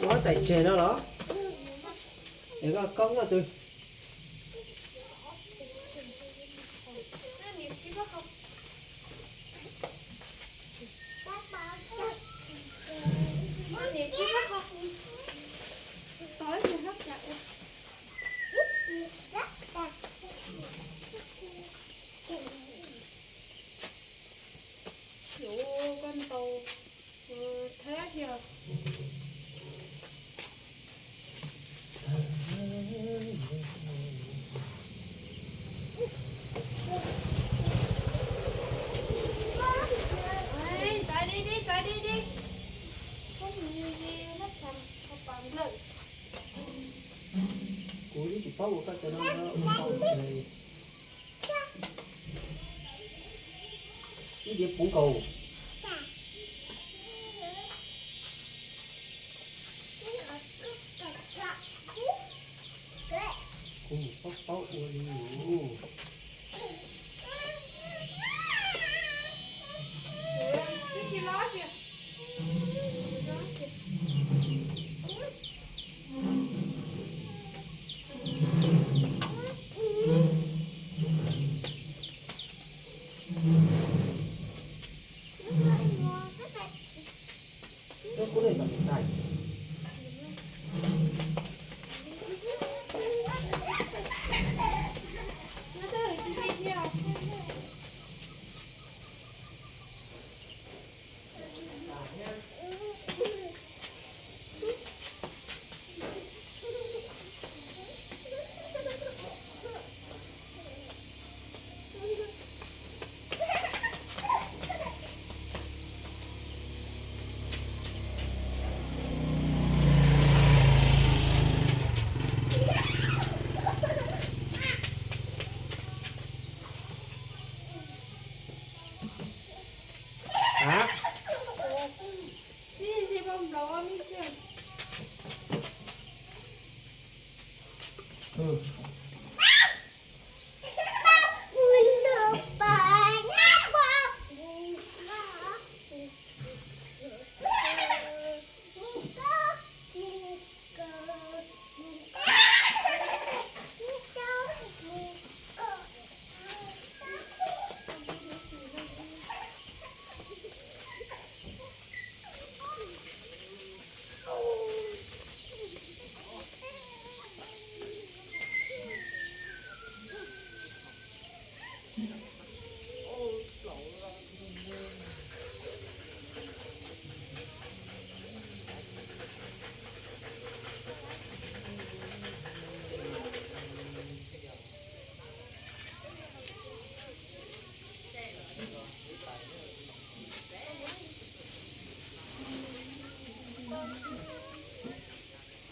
Ua taim tseg no los? Es koj koob nyob twg? Yuav koj ntaus thab thiab. Txav di di, txav di di. Koj mus li li, nab tha koj pas nplawm. Kuv twb tsis paub ua koj cov no ua tau li. Ib diav puv nkaus. Kuv mus paub paub ua li.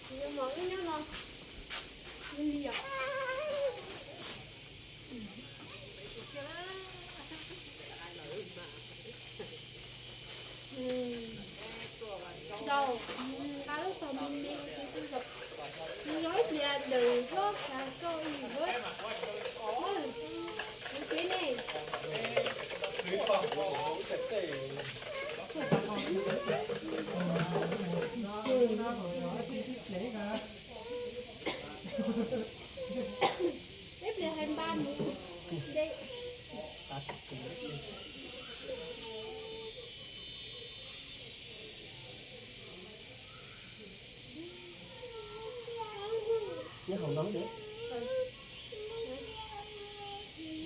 Kuv yuav mov ib hnub no li os. Ntaus, nqa lub tog me me tsis tu zog, nws yog ib pliag daws hlob xav txoj ib hnub. Kuv tsev ne. Peb pliag hais npa mus de. Nyob hauv no xwb.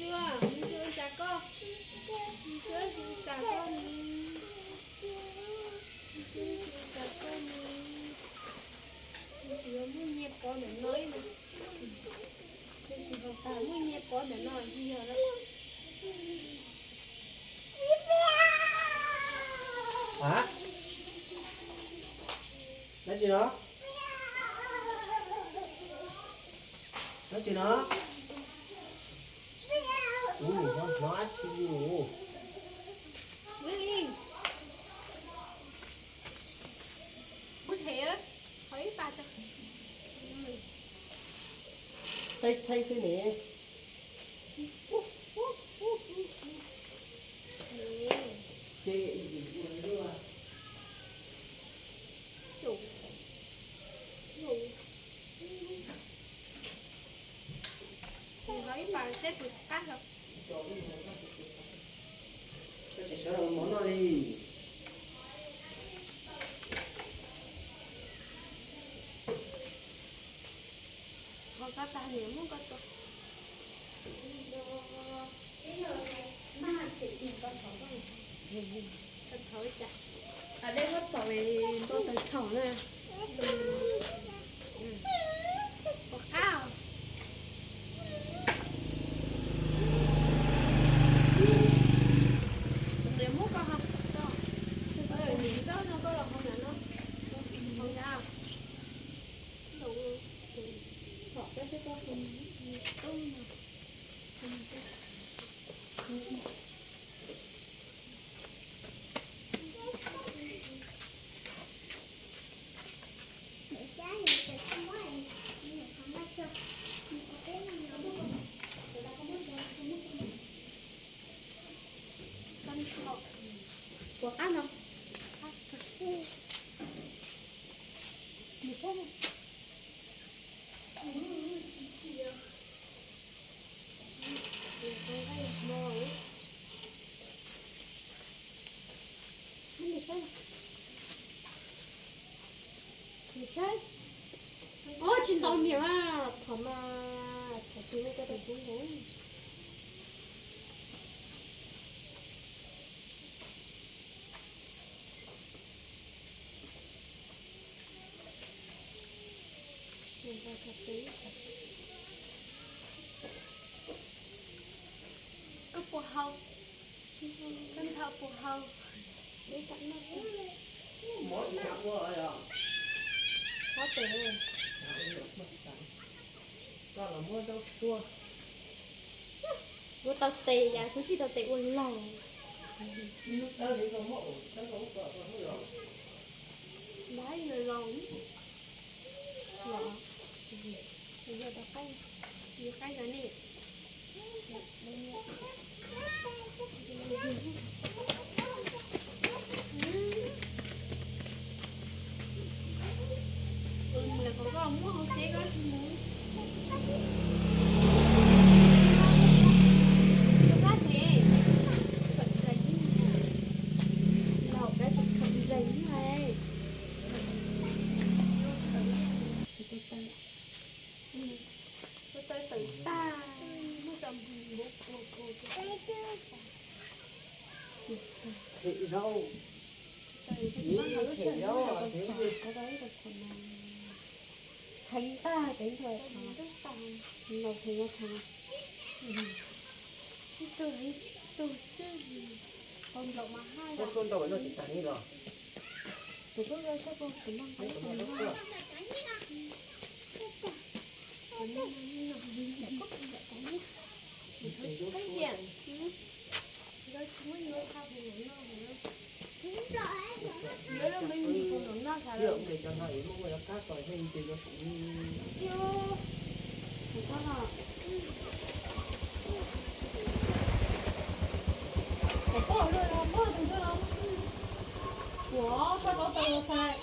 Yuav, yuav cas koj, yuav cas koj, yuav cas koj, yuav muaj nyiaj pov ntawm no ib no. Ces tsis haus tas muaj nyiaj pov ntawm no yog lawm. A, dab tsi no? Dab tsi no? Hnov dab tsi li os? Kuv them, thov ib pas tso. Txhaib txhaib xwb ne. Ces, ces Seb puas qab los. Koj tsis sawv los mov noj li. Hau xav tag niam muab koj tua. Koj thov ib cas. Dej muab txom npau taws thaum na. Puas qab? Nws muab koj ho, nws txob no koj los hau nram no, hau nrad, txom koj seb koj hau tub no. Puas qab no? Saib, saib. Ob, tsis ntau niam a, thov mas, thov tus nej koj tus kub nkaus. Koj puas hau? Koj nthawm puas hau? Pob tes. Kuv tau tes yam kuv tsis tau tes ua laus. Nab yog laus. Los, yog tau qaib, yog qaib yog nej. Mus lawm kom koj muab hauv tsev koj tsis mus. Koj kab tsev, laus kab tsis khawm zais na. Tawm tag, muab cov npua puag puag. Them zaub, them zaub, theev tag, teev tag, laus theev tag. Ib tug xwb, tau nplaum mas haj yam. Koj nrau no tsis tag li los? Kuv kuj saib kuv noj, kuv noj. Ua, koj rau taws los xav,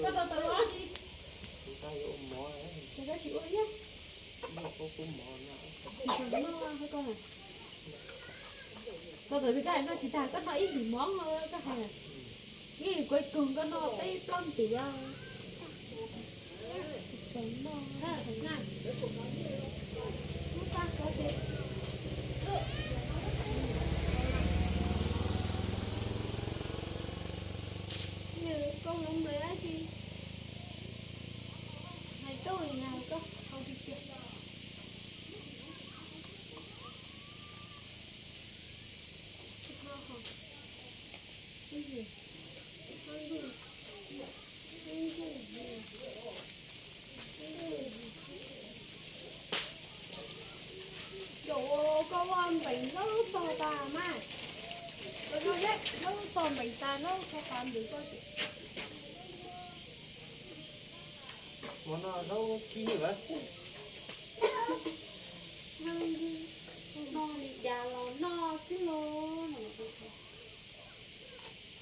koj rau taws los dab tsi? Ces koj tsis ua thiab. Koj tawm koj noj tsis tag, koj noj ib hlis mov koj hais. Ib kuv kug koj noj peb plaub ntiv. Koj hloov mus dab tsi? Hais koj, hais koj hais tiag tiag. Caum koj ua npeem zaub tog tas mas, koj noj zaub tog npeem tas zaub tog tas npeem koj ces. Mov no zaub kib lawm. Noj li cas los noj xwb los.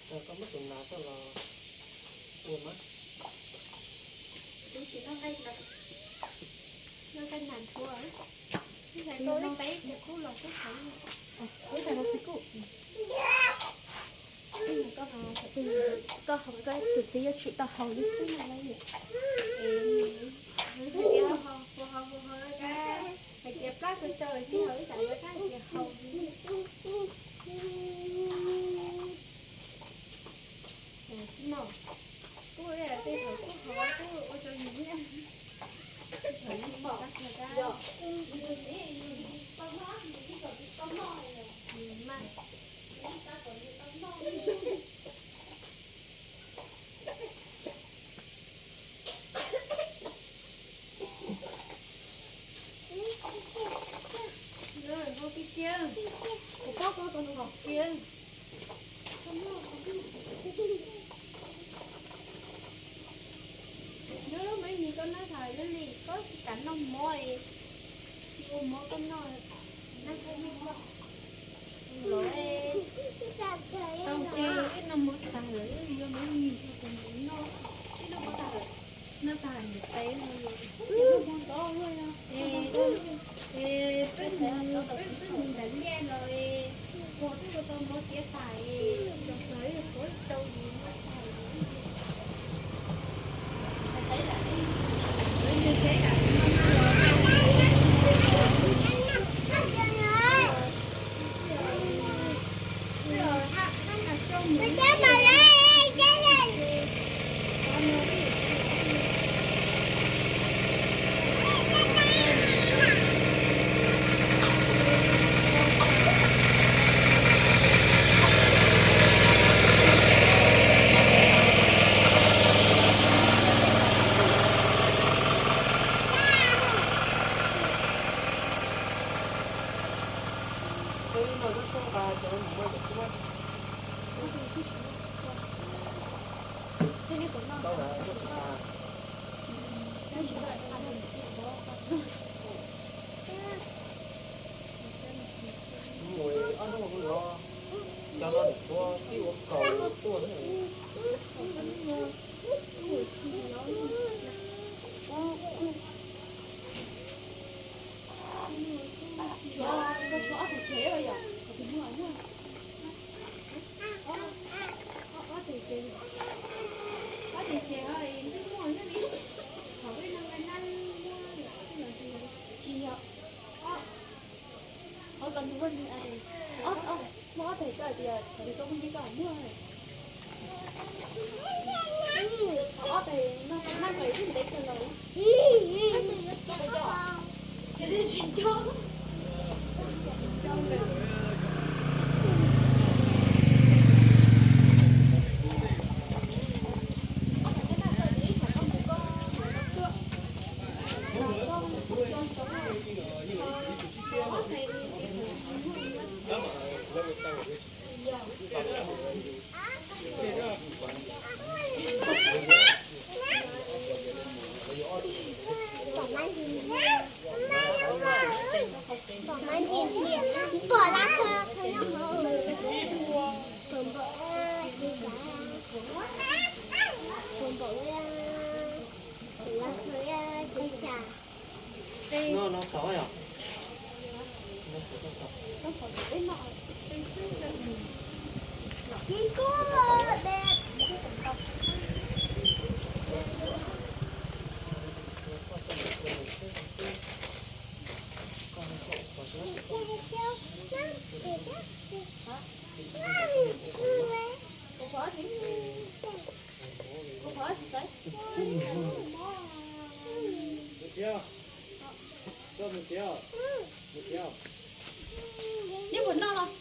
Koj muab tus nas tso los ua mas. Kuv tsis noj nqaij nas, noj nqaij nas nthuav. Koj hais koj tus txiv yuav tsum tau haus li xwb no lauj. Hais tias plab tau tau los tsis haus ib tsam rov qab tias haus li. Tub no, tub tej thaum tub haus tub ua rau yus nyiam. Thaum yus pom, Ua tiag tiag, kuv paub koj tus nom kiag. Nyob lub me ntsis koj noj tag li, koj tsis kam noj mov es tsis ua mov koj noj, noj thaij noj lov. Tau ces wb noj mov tag lawm wb yuav me ntsis rau tus ntxhais noj, wb noj mov tag lawm, noj tag niam tais no los. Es peb mus, peb mus nram liaj los es, puag twb ua tau mov tiav tas es, los txog ib qho rau yus noj tag. Mus ob hnub no, cov no nws tuaj tib ua kaus tuaj ne. Tshuav, tshuav ob tug tsev yom, ob tug muaj, muaj. Ob tug tsev, ob tug tsev ho muaj nyob li, thaum peb noj nqaij nab muaj, tsis yog, ob, qhov ko nws muaj, muaj ob tug koj hais tias thaum twg koj muaj nyiaj koj muaj. Ob tug no nab nqaij twb ntev kawg los. Ces li tsis nco. Pom lab kho, kho nyob hauv. Pom npaum tsis sas. Pom npaum, lab kho tsis sas. No no txaus yom. Neb puas noj los?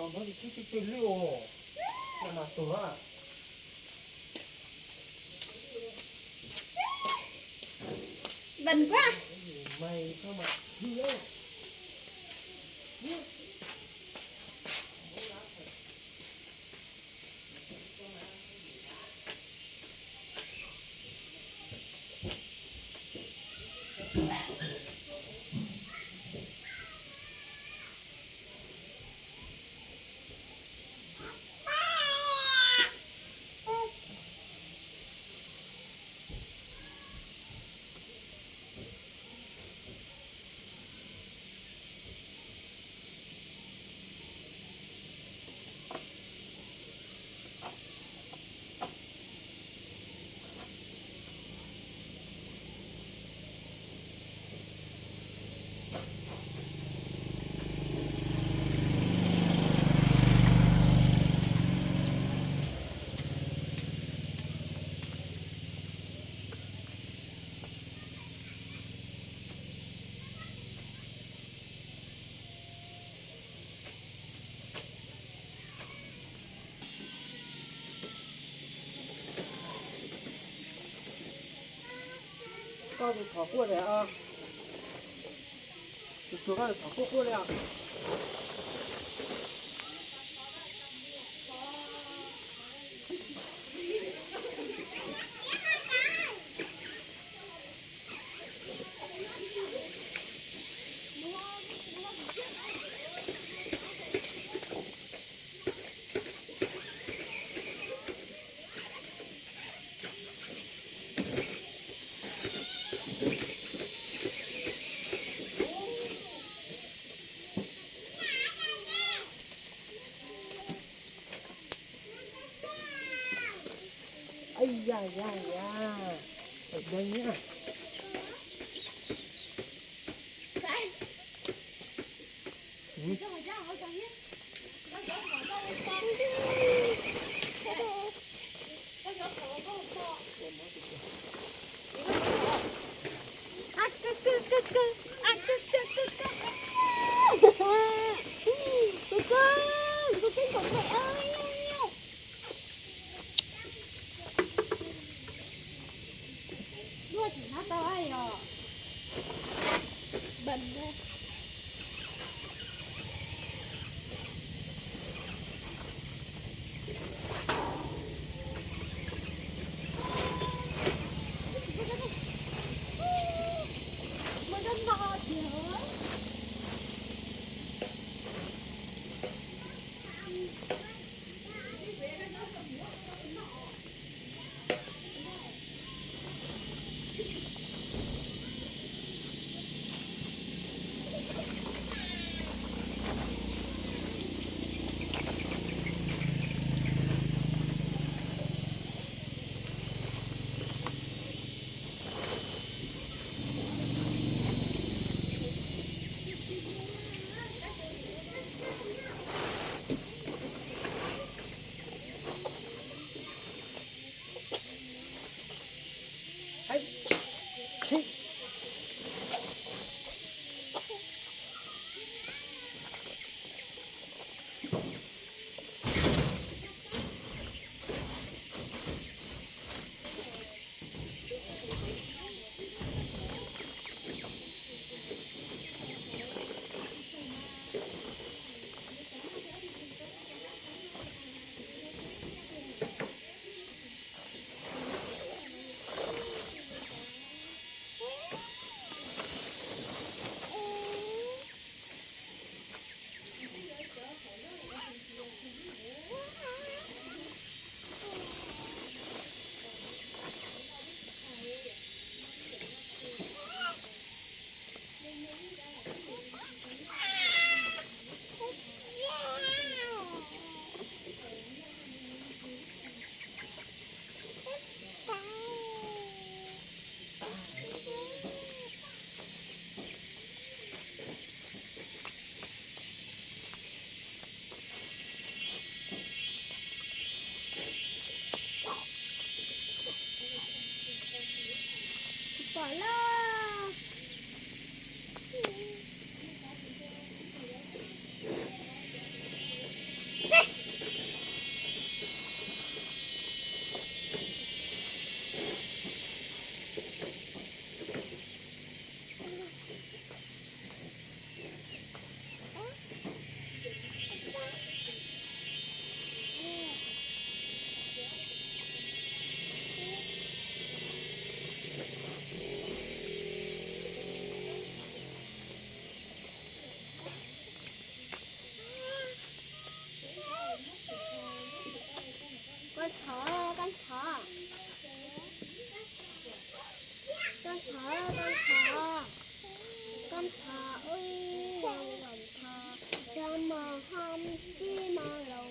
Ntawd tsw tsw tsw li os. Mas tuag. Vần quá. Mày sao mà hư á. Koj tus thov quaj li os. Tus tsuag koj tus thov quaj quaj li os. Ây da da da. Phải đây nhá. Duaj tsis hnab tau os. Bần. Pom lawm. Thov, con thov, con thov, ui, con thov, cho mò hom chi mò lầu.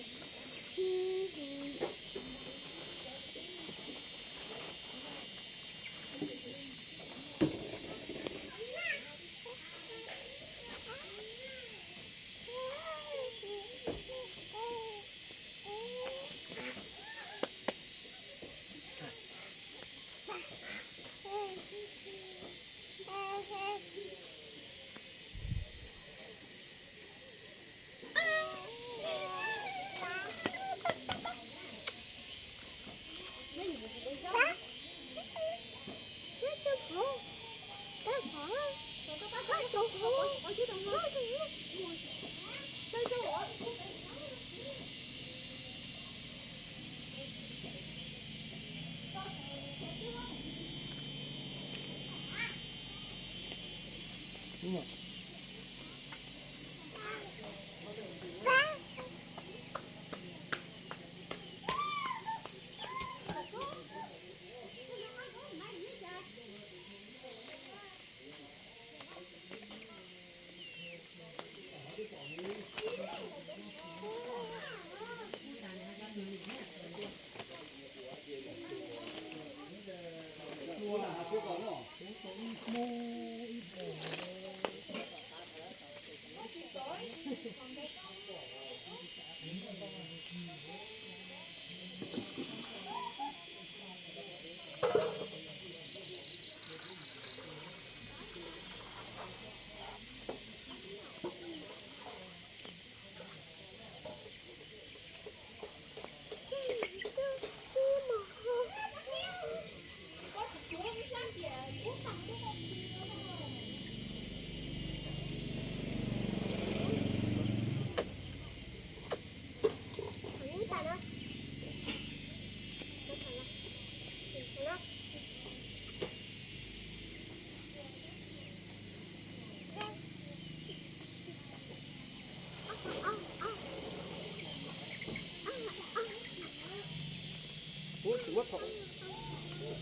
Ub, tsis muab phom,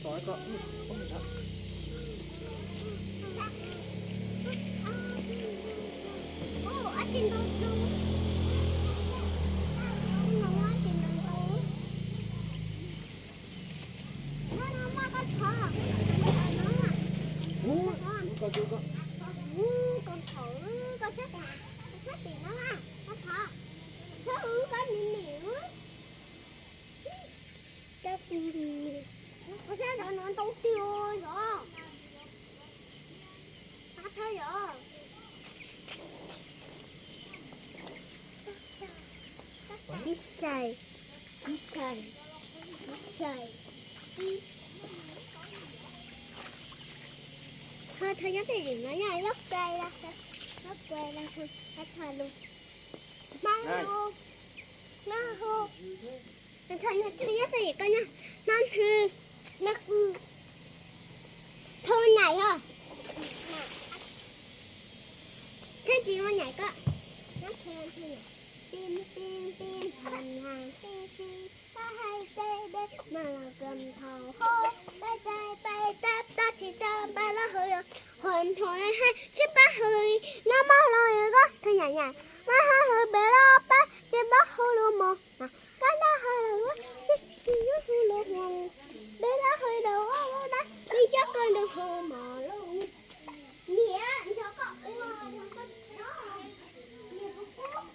phom ko, ub, ub, ntawd. Ub, ub, ko, ko, ko. Ub, ko thov, ko sab, ko sab tim no, ko thov, sab ub, ko nim nim. Ko sab zov no ntau tiag zov. Qab thawj yom. Tib sai, tib sai, tib sai, tib sai. Thawj nyob pem no yog lub kai, lub kai, thawj lus, hmab lus, hmab hu. Thawj nyob pem ko nyob hmab hw, hmab hu. Thawj nyaim ho. Thawj tsis muaj nyaim ko. Pim pim pim, pim pim, pab hais peb deb mas los kawm thaum hauv, peb peb peb tab tab tsis tab pab los hauv, hauv hauv hais tsis pab hauv, nyob mab los ko thawj nyaim nyaim, mab hauv hauv peb los pab tsis pab hauv los mos, pab los hauv los tsis tsis nyob hauv los hauv, peb los hauv los dab, peb coj koj los hauv mos los. Niam, nrog koj ua, nrog koj nyob, niam tus kub.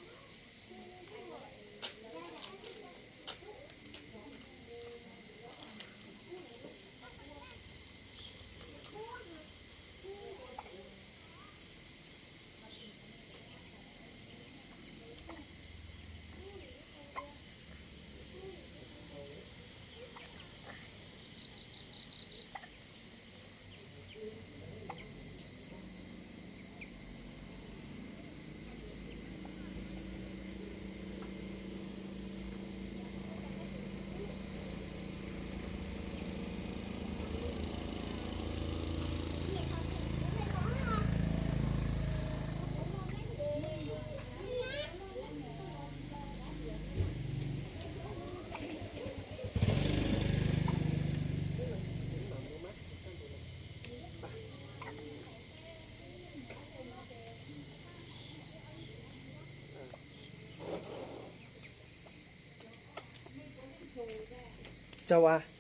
châu Á.